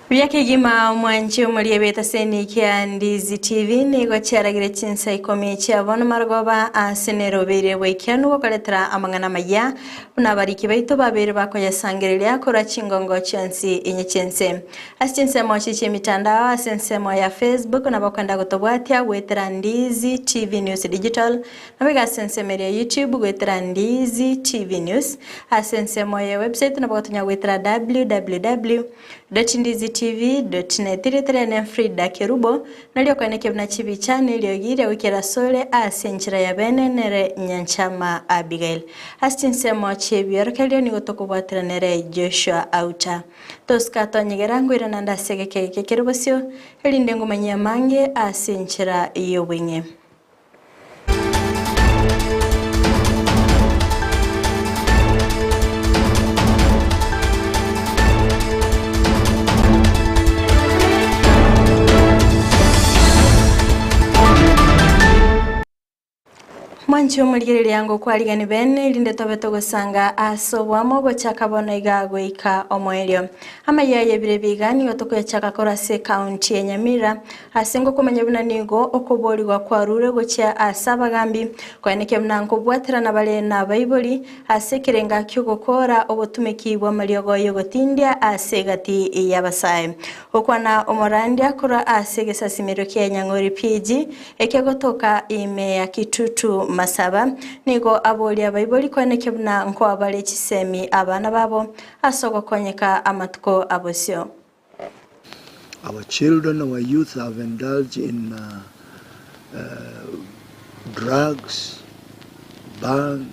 Buya kegima omwanchi omoria ebetaseni kia Ndizi TV nigo chiaragire chinsa ikomi chia bono marogoba ase nerobeire bwaikeranu gokoretera amang'ana amaya buna abariki baito babeire bakoyasangereria korwa chingongo chionsi inye chiense. Ase chinsemo chi chi'emitandao ase ensemo ya Facebook nabo okwenda gotobwatia goetera Ndizi TV News Digital Nabo iga ase ensemo eria ya YouTube goetera Ndizi TV News ase ensemo ya website nabo gotonya goetera www. Ndizitv.net. Erieta riane Frida Kerubo, nario okoenekia buna chibicha na eriogi ria goikera asore ase enchera ya bene nere Nyanchama Abigail. Ase chinsemo chi'ebiorokererio nigo tokobwatera nere Joshua Auta. Tosika tonyegera nkoirana ande ase egeka eke kere bosio, erinde ngomanyie amange ase enchera y'obweng'e. Mwanche omorigereria ngokwarigani bene, erinde tobe togosanga ase oboamo gochaka bono iga goika omoerio. Amayia y'ebiro ebi iga nigo tokoyachaka korwa ase ekaunti ya Nyamira, Ase ngokomanya buna nigo okoboorigwa kwarure gochia ase abagambi, koenekia buna nkobwaterana bare nabaibori ase ekerenga ki'ogokoora obotumeki bw'amariogo y'ogotindia ase egati y'abasae. Gokwana omorandia korwa ase egesasimero kia Nyang'ori PG ekegotoka ime ya Kitutu Masaba, nigo aboria abaibori koenekia buna nkoa bare chisemi abana babo ase ogokonyeka amatuko abosio. Our children, our youth have indulged in uh, uh, drugs, bhang,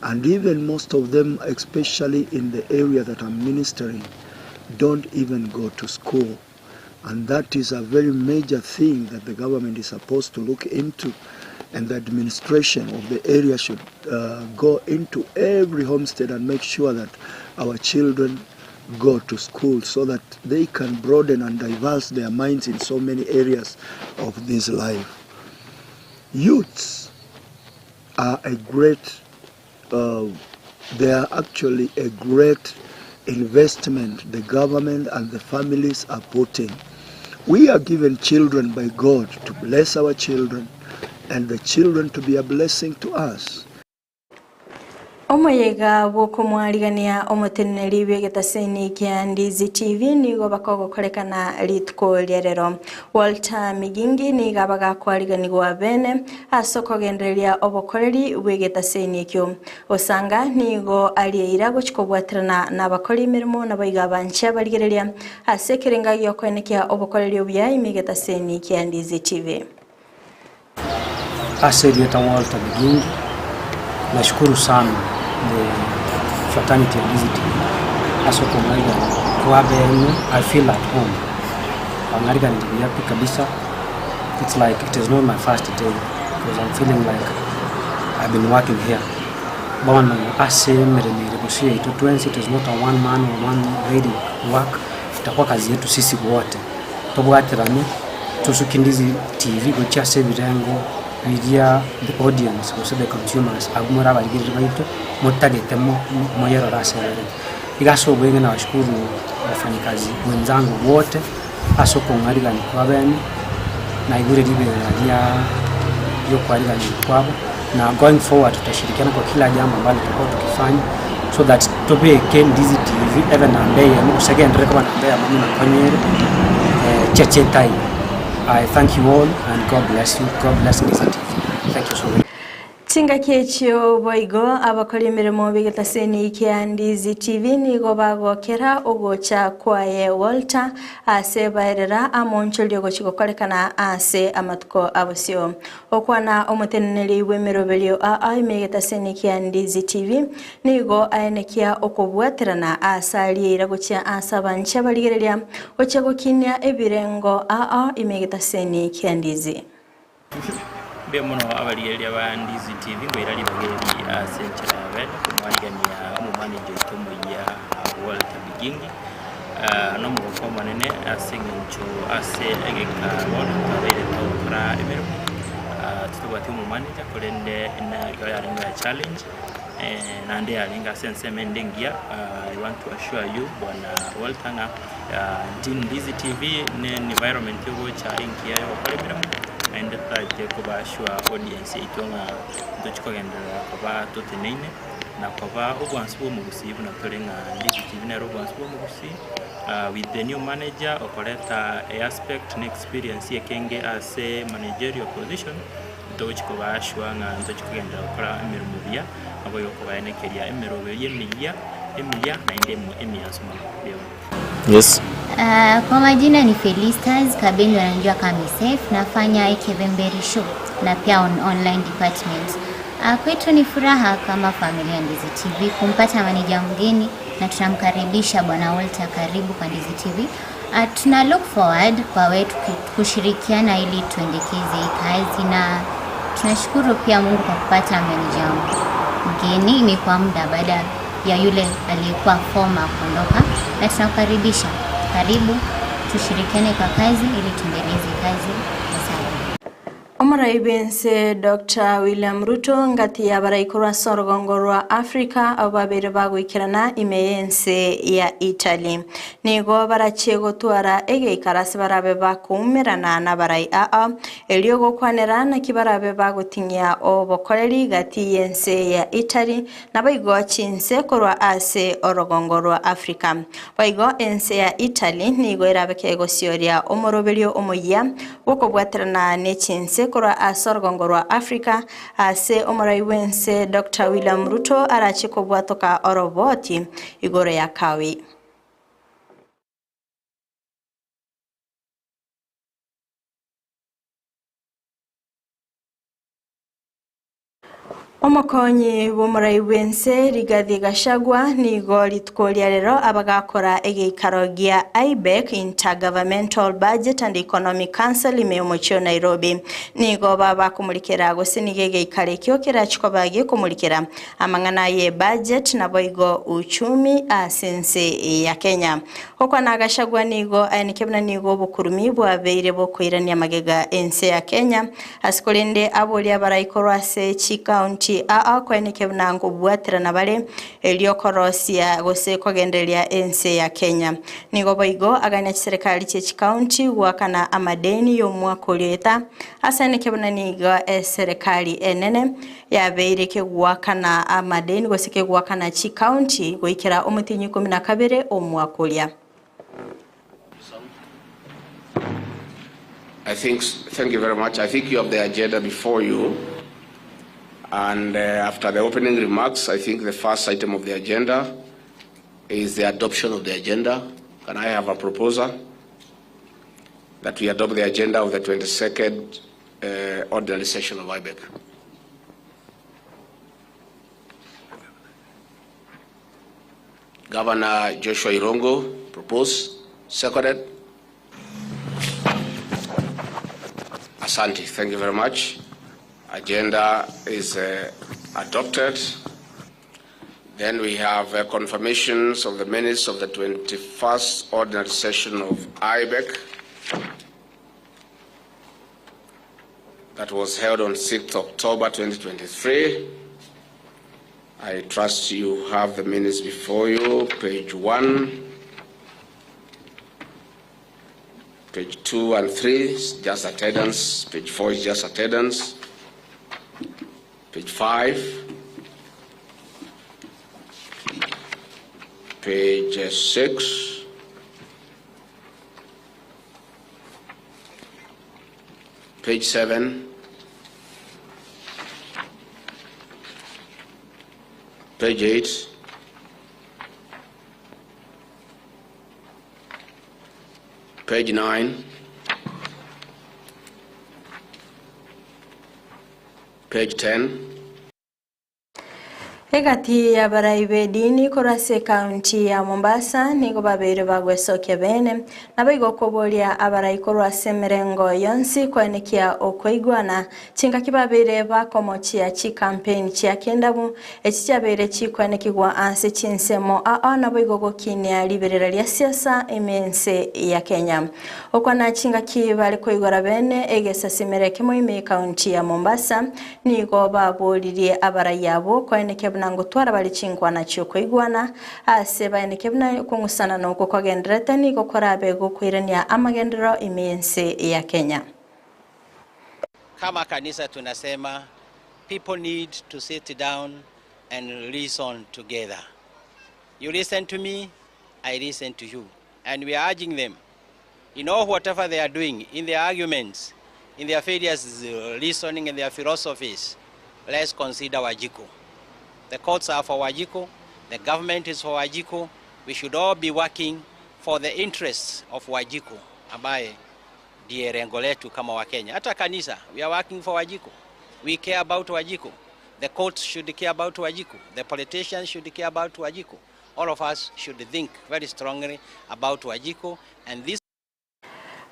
and even most of them, especially in the area that I'm ministering, don't even go to school. And that is a very major thing that the government is supposed to look into, and the administration of the area should uh, go into every homestead and make sure that our children go to school so that they can broaden and diverse their minds in so many areas of this life. Youths are a great, uh, they are actually a great investment the government and the families are putting. We are given children by God to bless our children and the children to be a blessing to us. Omoyega bw'okomwarigania omoteneneri bw'egetaseni kia Ndizi TV nigo bakogokorekana rituko ria rero. Walter Migingi nigo abagakwariganigwa bene ase okogendereria obokoreri bw'egetaseni ekio. Osanga nigo arieira gochia kobwaterana nabakori emeremo naboigo abanche abarigereria ase ekerenga giokoenekia obokoreri obuya ime egetaseni kia Ndizi TV. Ase erieta Walter Bigingi, nashukuru sana the fraternity ya Ndizi TV ase okong'aigana kwa bene, I feel at home, bang'ariganeti buya pi kabisa, it's like it is not my first day because I'm feeling like I've been working here. Bono ase emeremo ere bosio yaito twensi, it is not a one man or one lady work, itakuwa kazi yetu sisi wote, tobwaterane. Tosukie Ndizi TV gochia ase ebirengo biria the audience gose the consumers abwo more abarigereria baito motagete moyerore ase ere. Iga ase obweng'e nabashukuru wafanyikazi wenzangu wote ase okong'arigania kwa bene, naigure ribera ria riokoarigania kwabo na going forward tutashirikiana kwa kila jambo ambalo tutakuwa tukifanya so that tobeke Ndizi TV ebe namba eyemo gose egenderere koba namba eyemo buna konyere cheche etaiyo. I thank you all and God bless you, God bless Ndizi TV. Thank you so much. Chingaki echio boigo abakori emeremo b'egetaseni kia Ndizi TV nigo bagokera ogocha kwaye Walter ase baerera amoonchorio gochia gokorekana ase amatuko abosio. Okwana omoteneneri bw'emeroberio aa ime egetaseni kia Ndizi TV nigo aenekia okobwaterana ase aria eira gochia ase abanche abarigereria gochia gokinia ebirengo aa ime egetaseni kia Ndizi. Mbuya mono abarigereria ba Ndizi TV ngoira ribaga eri ase enchera ya bene komwarigania omomanager oito omoyia Walter Bigingi nomogoko omonene ase eng'encho ase egeka bono twabeire togokora emeremo totobwati omomanager korende igo yarenge a challenge. Naende yarenge ase ensemo ende engiya, I want to assure you bwana Walter ng'a Team Ndizi TV ne environment ogocha engiya ya ogokora emeremo, naende totagete koba assure audience yaito ng'a ntochi kogenderera koba toteneine na koba obwansu bwa omogusii buna tore ng'a Ndizi TV nere obwansu bwa omogusii with the new manager okoreta easpect na experience ekenge ase managerial position. Ntogochi kobaashwa ng'a ntochi kogenderera gokora emeremo buya, naboigo kobaenekeria emeroberio emiya, emiya naende emiansu mono. Mbuya mono. Yes. Kwa majina ni Felistas Kabeni, wananijua kama Misef, nafanya Ekebemberi show na pia on online department. Kwetu ni furaha kama familia Ndizi TV kumpata maneja mgeni na tunamkaribisha Bwana Walter, karibu kwa Ndizi TV. Tuna look forward kwa wetu kushirikiana ili tuendekeze hii kazi na tunashukuru pia Mungu kwa kupata meneja mgeni. Imekuwa muda baada ya yule aliyekuwa former kuondoka, na tunakukaribisha, karibu tushirikiane kwa kazi ili tuendeleze kazi ipasavyo. Omorai bw'ense Doctor William Ruto ngati y'abarai korwa ase orogongo rwa Africa abwo babeire bagoikerana ime y'ense ya Italy. Nigo barachie gotwara egeikaro ase barabe bakoumerana nabarai aa, erio gokwanera naki barabe bagoting'ia obokoreri gati y'ense ya Italy Naboigo chinse korwa ase orogongo rwa Afrika. Boigo ense ya Italy nigo erabe kegosioria omoroberio omoyia bw'okobwaterana ne chinse korwa ase orogongo rwa Afrika ase omorai bw'ense Doctor William Ruto arache kobwatoka oroboti igoro ya Kawi. Omokonyi bw'omorai bw'ense Rigathi Gachagua nigo rituko ria rero abagakora egeikaro gia IBEC, Intergovernmental Budget and Economic Council, ime y'omochie o Nairobi. Nigo babakomorikera gose nigo egeikaro ekio kerachi koba gekomorikera amang'ana ye budget naboigo uchumi ase ense ya Kenya. Gokwana Gachagua nigo aenekia buna nigo obokurumi bwabeire bokoirania magega ense ya Kenya Ase korende aboria abaraikorwe ase chikaunti aa koeneke buna nkobwaterana bare erio korosia gose kogendereria ense ya Kenya. Nigo boigo agania chiserekari chie chikaunti goakana amadeni y'omwaka oria oeta ase eneke buna nigo eserekari enene yabeire kegoakana amadeni gose kegoakana chikaunti goikera omotienyi ikomi na kabere omwaka oria. I think, thank you very much. I think you have the agenda before you. And after the opening remarks, I think the first item of the agenda is the adoption of the agenda. Can I have a proposer that we adopt the agenda of the 22nd ordinary session of IBEC? Governor Joshua Irongo proposed, seconded. Asante, thank you very much. Agenda is adopted. Then we have confirmations of the minutes of the 21st ordinary session of IBEC that was held on 6th October 2023. I trust you have the minutes before you, page 1, page 2 and 3 is just attendance, page 4 is just attendance, page 5, page 6, page 7, page 8, page 9, page 10. Egati y'abarai b'edini korwa ase ekaunti ya Mombasa nigo babeire bagwesokia bene, naboigo koboria abarai korwa ase emerengo yonsi koenekia okoigwana Chingaki babeire bakomochia chicampaign chia kendabu, echi chiabeire chikoenekigwa ase chinsemo aa naboigo gokinia riberera ria siasa ime ense ya Kenya. Okwana chingaki bare koigora bene egesasimero ekemo ime ekaunti ya Mombasa, nigo baboririe abarai abwo koenekia buna. buna ngotwara bare chinkwana chi'okoigwana ase baeneke buna okong'usana nokwo kogendererete nigo korabe gokoirania amagenderero ime y'ense ya Kenya. Kama kanisa tunasema people need to sit down and reason together. You listen to me, I listen to you. And we are urging them, in all whatever they are doing, in their arguments, in their various reasoning and their philosophies, let's consider Wanjiku. The courts are for Wanjiku, the government is for Wanjiku. We should all be working for the interests of Wanjiku ambaye ndiye lengo letu kama Wakenya. Hata kanisa, we are working for Wanjiku. We care about Wanjiku. The courts should care about Wanjiku. The politicians should care about Wanjiku. All of us should think very strongly about Wanjiku and this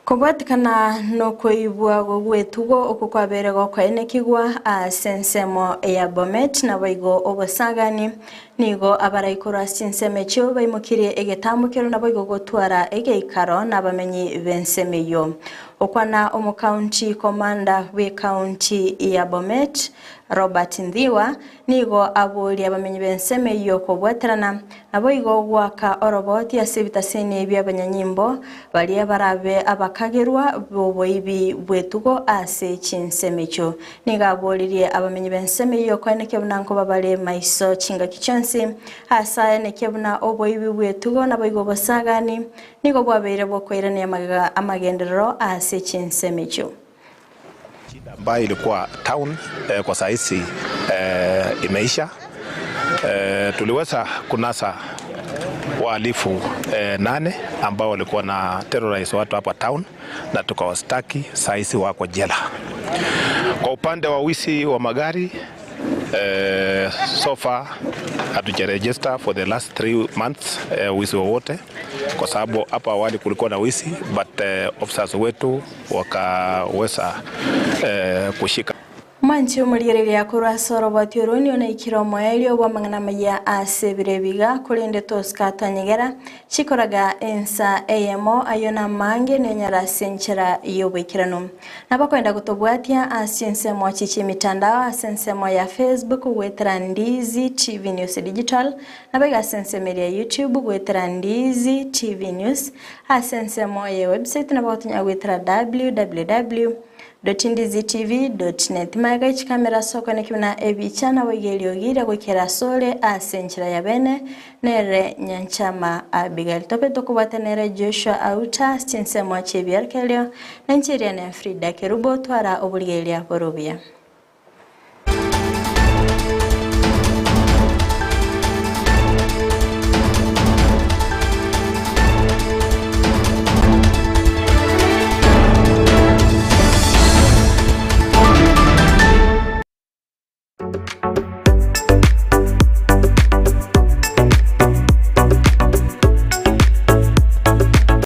Kobwatikana nokoibwa gw'etugo okwo kwabere gokoenekigwa ase ensemo ya Bomet naboigo obosagani nigo abaraikorwa ase chinsemo echio baimokirie egetambokero naboigo gotwara egeikaro n'abamenyi b'ensemo eyio. Okwana omokaunti commander bw'ekaunti ya Bomet Robert Nthiwa nigo aboria abamenyi b'ensemo eyio kobwaterana naboigo gwaka oroboti ase ebitaseni by'abanyanyimbo baria barabe abakagerwa boboibi bw'etugo ase chinsemo echio. Nigo aboririe abamenyi b'ensemo eyio koenekia buna nkoba bare maiso chingaki chionsi ase aenekia buna oboibi bw'etugo naboigo obosagani nigo bwabeire bokoirania amagega amagenderero ase chinsemo echio. Ambayo ilikuwa town kwa sahizi imeisha. Tuliweza kunasa wahalifu 8 ambao walikuwa na terrorize watu hapa town na tukawastaki, sahizi wako jela. Kwa upande wa wizi wa magari so far hatujaregister for the last 3 months wizi wowote, kwa sababu hapa awali kulikuwa na wizi but officers wetu wakaweza kushika. Mwanchi omorigereria korwa ase oroboti oro nigo naikire omoerio bw'amang'ana amaya ase ebiro ebiga korende tosika twanyegera chikoraga ensa eyemo ayo namange nenyara ase enchera y'oboikeranu. Nabakwenda gotobwatia ase ensemo chichi emitandao ase ensemo ya Facebook gwetera Ndizi TV News Digital nabaiga ase ensemo eria YouTube gwetera Ndizi TV News ase ensemo ya website nabagotonya gwetera www www.ndizitv.net maega echikamera soko nekibuna ebicha naboiga eriogi goikera asore ase enchera ya bene nere Nyanchama Abigail tobe tokobwatanere Joshua Auta ase chinsemo chiebiarkelio na encheria ne Frida Kerubo twara oborigereria borobia.